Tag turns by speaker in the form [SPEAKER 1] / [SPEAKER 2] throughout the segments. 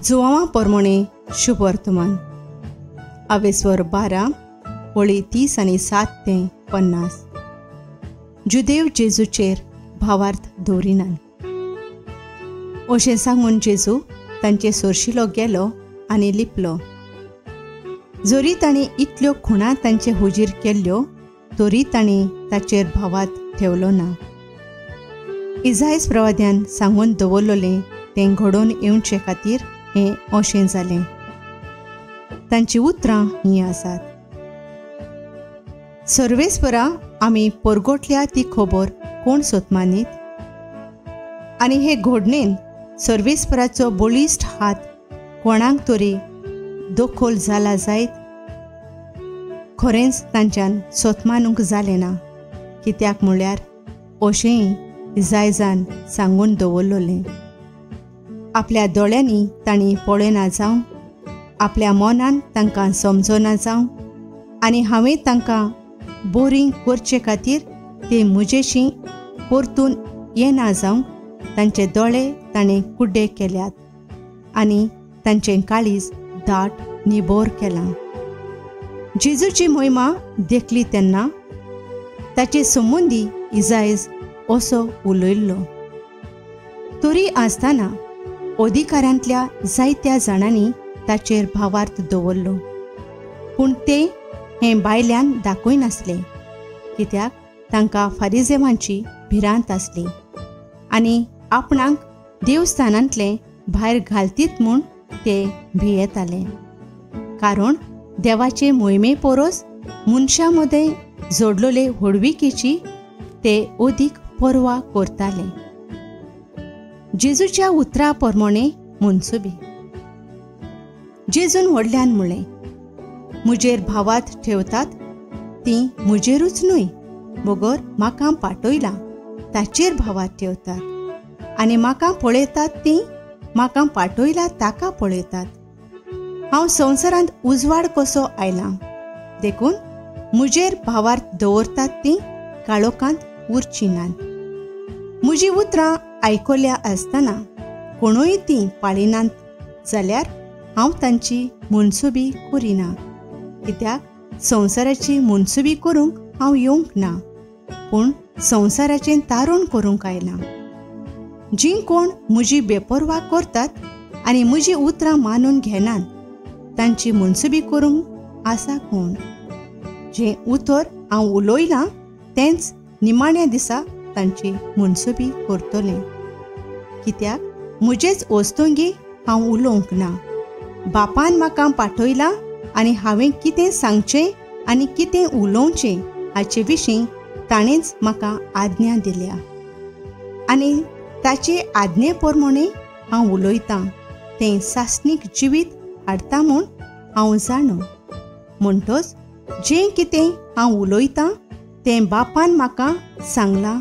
[SPEAKER 1] जुवांवा पोरमोणे शुभवर्तमान आवेस्वर 12 वळी 30 आनी 7 ते 50. जुदेव जेजूचेर भावार्थ दवरिनात. अशें सांगून जेजू तांचे सोरशिलो गेलो आनी लिपलो. जरी ताणें इतल्यो खुणा तांचे हुजीर केल्ल्यो तरी ताणें ताचेर भावार्थ ठेवलो ना. इजायस प्रवाद्यान सांगून दवरलें तें घडोवन येवचे खातीर हें अशें जालें. तांची उतरां हीं आसात. सर्वेस्परा आमी परगोटल्या ती खबर कोण सोतमानीत? आनी हे घडणेन सर्वेस्पराचो बळिश्ट हात कोणाक तरी दखल जाला जायत? खरेंच तांच्यान सोतमानूंक जालें ना, कित्याक म्हळ्यार अशेंय इजायजान सांगून दवरलें. आपल्या दोळ्यांनी तांणी पळयना जावं, आपल्या मनान तांकां समजना जावं, आनी हांवें तांकां बोरींग करचे खातीर ते म्हजेशी परतून येना जावं तांचे दोळे ताणें कुड्डे केल्यात आनी तांचें काळीज दाट निबोर केलां. जेजूची मोहिमा देखली तेन्ना ताचे संबंदी इजायज असो उलयल्लो. तरी आसतना अधिकाऱ्यांतल्या जायत्या जाणांनी ताचेर भावार्थ दवरलो, पूण ते हें बायल्यान दाखयनासले, कित्याक तांकां फारिजेवांची भिरांत आसली आनी आपणाक देवस्थानांतले भायर घालतीत म्हूण ते भियेताले. कारण देवाचे मोहिमे पोरोस मनशां मदें जोडलेले व्हडविकेची ते अदीक पर्वा करताले. जेजूच्या उतरा प्रमाणे मनसुबी. जेजून व्हडल्यान म्हणलें, म्हजेर भावार्थ ठेवतात तीं म्हजेरूच न्हय बगर म्हाका पाटयलां ताचेर भावार्थ ठेवतात, आनी म्हाका पळयतात तीं म्हाका पाटयला ताका पळयतात. हांव संवसारांत उजवाड कसो आयलां, देखून म्हजेर भावार्थ दवरतात तीं काळोखांत उरचीं नात. म्हजीं उतरां आयकल्या आसतना कोणूय तीं पाळिनात जाल्यार हांव तांची मनसुबी करिना, कित्याक संवसाराची मनसुबी करूंक हांव येवंक ना, पूण संवसाराचें तारण करूंक आयलां. जीं कोण म्हजी बेपर्वा करतात आनी म्हजी उतरां मानून घेनात तांची मनसुबी करूंक आसा कोण? जें उतर हांव उलयलां तेंच निमाण्या दिसा तांची मनसुबी करतलें, कित्याक म्हजेच वस्तुंगी हांव उलोवंक ना. बापान म्हाका पाठयलां आनी हांवें कितें सांगचें आनी कितें उलोवचें हाचे विशीं ताणेंच म्हाका आज्ञा दिल्या, आनी ताचे आज्ञे प्रमाणे हांव उलयतां. तें सासणीक जिवीत हाडटा म्हूण हांव जाणो. म्हणटच जें कितें हांव उलयतां तें बापान म्हाका सांगलां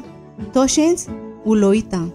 [SPEAKER 1] तशेंच उलयतां.